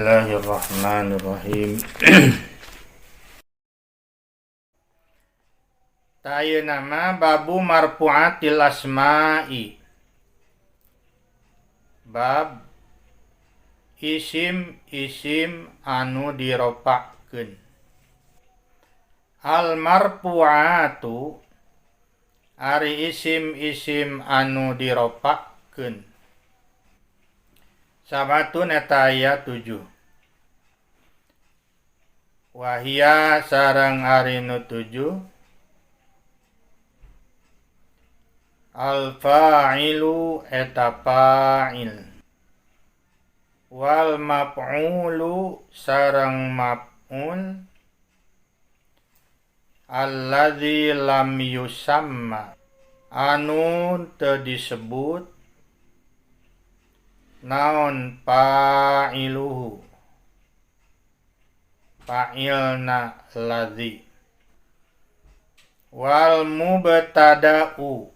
Bismillahirrahmanirrahim. Tah nama babu marfu'atil asma'i. Bab isim-isim anu diropakeun. Al marfu'atu ari isim-isim anu diropakeun. Sabatun eta aya 7. Wahia sareng ari nu 7. Al fa'ilu eta fa'il. Wal maf'ulu sareng maf'ul. Alladzi lam yusamma anu teu disebut naon fa'iluhu fa'ilna ladzi. Wal mubtada'u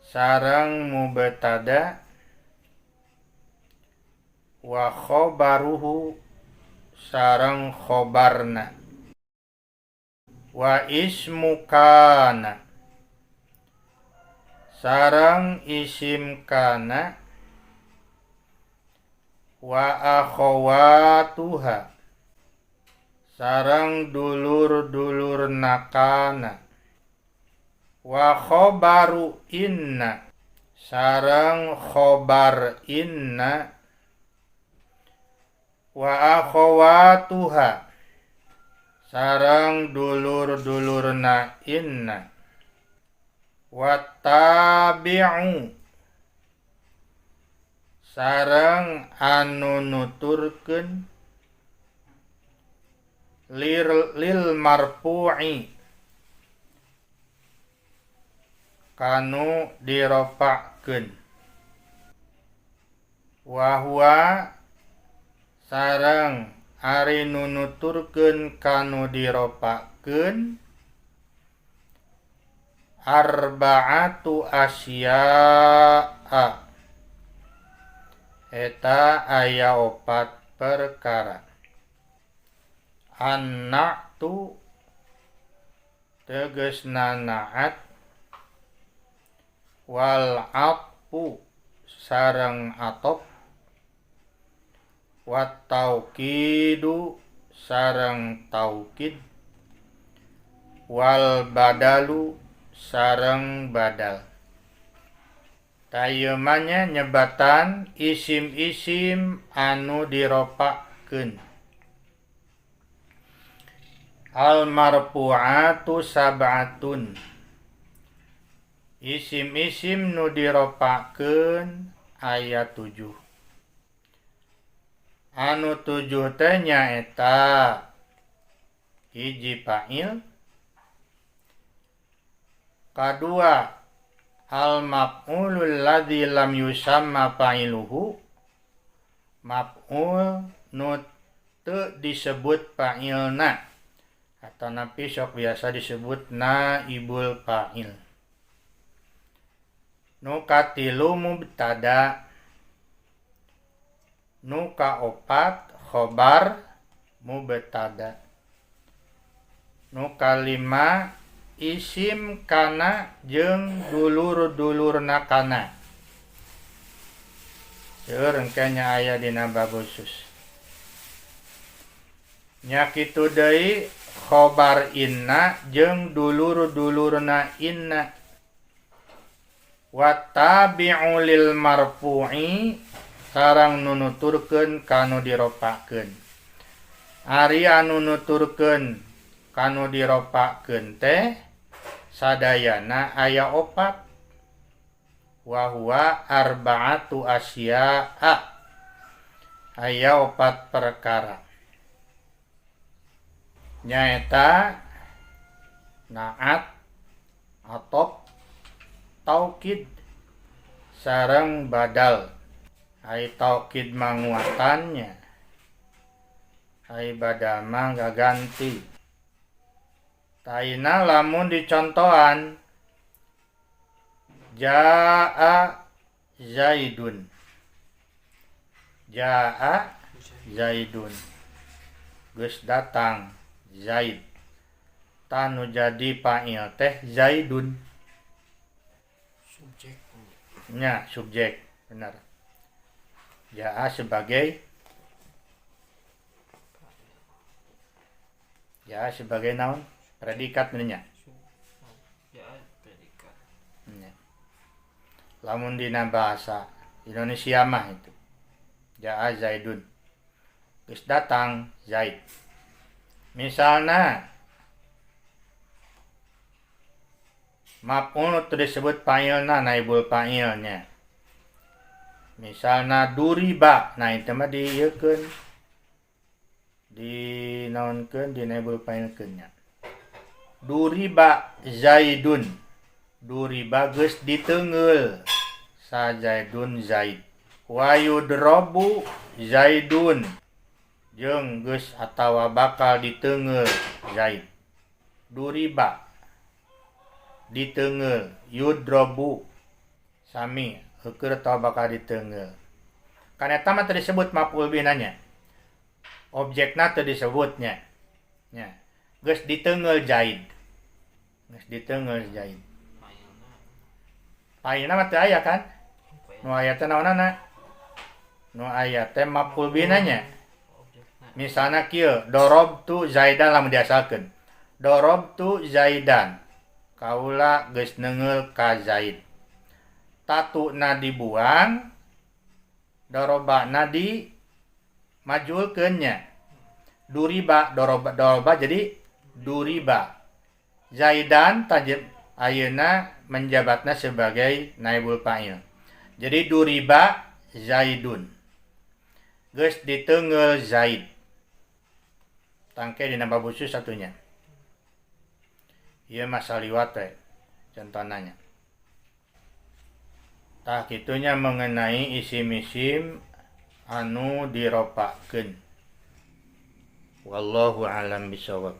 sareng mubtada wa khobaruhu sareng khobarna wa ismu kana sareng isim kana wa akhawatuha sareng dulur-dulur nakana wa khobaru inna sareng khobar inna wa akhawatuha sareng dulur-dulurna inna wa tabi'u sareng anu nuturkeun lil marfu'i kanu dirofakeun wa huwa sareng ari nu nuturkeun kanu dirofakeun arba'atu asya'a eta aya 4 perkara. An-na'tu tegasna na'at wal 'atfu sareng atop wat taukidu sareng taukid wal badalu sareng badal. Tayeumannya nyebatan isim-isim anu diropakeun. Al marfu'atu sab'atun isim-isim nu diropakeun aya 7. Anu 7 teh nyaeta hiji fa'il, kadua al maf'ulul ladzi lam yusamma fa'iluhu maf'ul nu teu disebut fa'ilna atau napi sok biasa disebut naibul fa'il. Nu katilu mubtada, nu kaopat khobar mubtada, nu kalima isim kana jeung dulur-dulurna kana. Seueur engke nya aya dina bab khusus. Nya kitu deui khobar inna jeung dulur-dulurna inna. Wa tabi'u lil marfu'i sareng nu nuturkeun kanu diropakeun. Ari anu nuturkeun kanu diropakeun teh sadayana aya 4. Wa huwa arba'atu asya'a aya 4 perkara. Nyaeta na'at, atop, taukid sareng badal. Ai taukid manguatannya, ai badal mah gaganti. Taina lamun dicontohan jaa Zaidun. Jaa Zaidun, geus datang Zaid. Tah nu jadi fa'il teh Zaidun. Subjek. Nya, subjek, benar. Jaa sebagai, jaa sebagai naon? Predikat nya. Jaa predikat. Nya. Lamun dina bahasa Indonesia mah itu. Jaa Zaidun. Geus datang Zaid. Misalna maf'ul teu disebut fa'ilna, naibul fa'ilnya. Misalna duriba, nah itu mah diieukeun, dinaonkeun, dinaibul fa'ilkeun nya. Duriba Zaidun, duriba geus diteungeul sa Zaidun Zaid. Wa yudrobu Zaidun, jeung geus atawa bakal diteungeul Zaid. Duriba diteungeul, yudrobu sami heukeul atawa bakal diteungeul. Kan eta mah teu disebut maf'ul bih nya. Objekna teu disebutnya. Nya. Geus diteungeul Zaid. Geus diteungeul Zaid. Fa'ilna mah teu aya kan? Nu aya teh naonana? Nu aya teh maf'ul bih nya. Misalna kieu, darabtu Zaidan lamun diasalkeun. Darabtu Zaidan. Kaula geus neungeul ka Zaid. Tatuna dibuang, darobana di majulkeun nya. Duriba, doroba, doroba jadi duriba. Zaidan tajib ayeuna menjabatna sebagai naibul fa'il. Jadi duriba Zaidun. Geus diteungeul Zaid. Tangke dina bab khusus satunya. Ieu mah saliwat we contohna nya. Tah kitunya mengenai isim-isim anu diropakeun. Wallahu a'lam bishawab.